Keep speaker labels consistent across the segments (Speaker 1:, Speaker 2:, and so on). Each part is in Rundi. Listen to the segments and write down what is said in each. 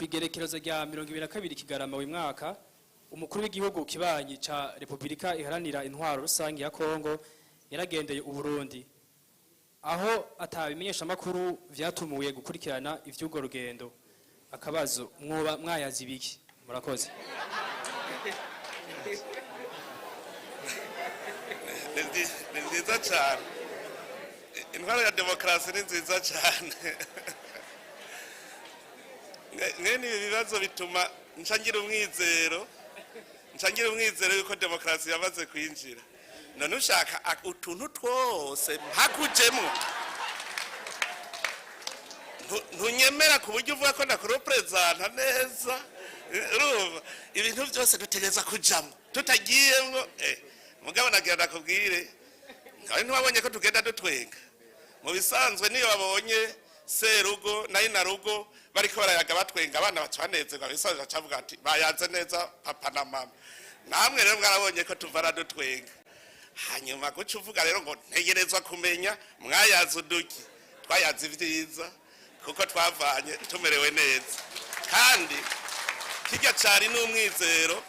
Speaker 1: Ku igerekerezo rya 22 Kigarama uyu mwaka, umukuru w'igihugu kibanyi ca Repubulika Iharanira Intwaro Rusange ya Kongo yaragendeye Uburundi, aho atabimenyeshamakuru vyatumuye gukurikirana ivy'urwo rugendo. Akabazo: mwoba mwayaze ibiki? Murakoze.
Speaker 2: Ni nziza cyane intwaro ya demokarasi, ni nziza cyane. Mwene ibi bibazo bituma nca ngira umwizero yuko demokarasi yamaze kwinjira. None ushaka utuntu twose mpakujemo? Ntunyemera ku buryo uvuga ko ndakureperezanta neza. Urumva ibintu byose dutegereza kujamo, tutagiyemwo. Mugabo nagira ndakubwire, nkawe ntiwabonye ko tugenda dutwenga? Mu bisanzwe niyo babonye serugo na inarugo bariko barayaga batwenga, abana baca banezerwa. Bisanzwe bacavuga ati: "Bayanze neza papa na mama." Namwe rero mwarabonye ko tuvara dutwenga. Hanyuma guca uvuga rero ngo ntegerezwa kumenya mwayaze uduki? Twayaze ibyiza, kuko twavanye tumerewe neza. Kandi kirya cari n'umwizero.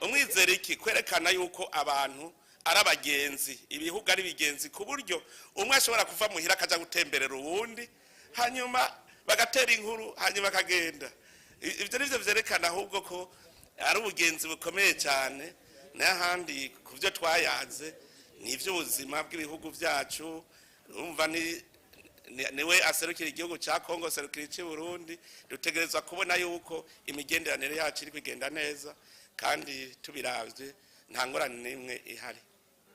Speaker 2: Umwizero iki? Kwerekana yuko abantu ari abagenzi, ibihugu ari bigenzi, ku buryo umwe ashobora kuva muhira akaja gutemberera uwundi, hanyuma bagatera inkuru, hanyuma akagenda. Ibyo nivyo vyerekana ahubwo ko ari ubugenzi bukomeye cyane. N'ahandi ku byo twayaze ni iby'ubuzima bw'ibihugu byacu. Urumva niwe aserukira igihugu cya Kongo, aserukira icy'i Burundi. Dutegerezwa kubona yuko imigenderanire yacu iri kugenda neza, kandi tubiravye nta ngorane n'imwe ihari.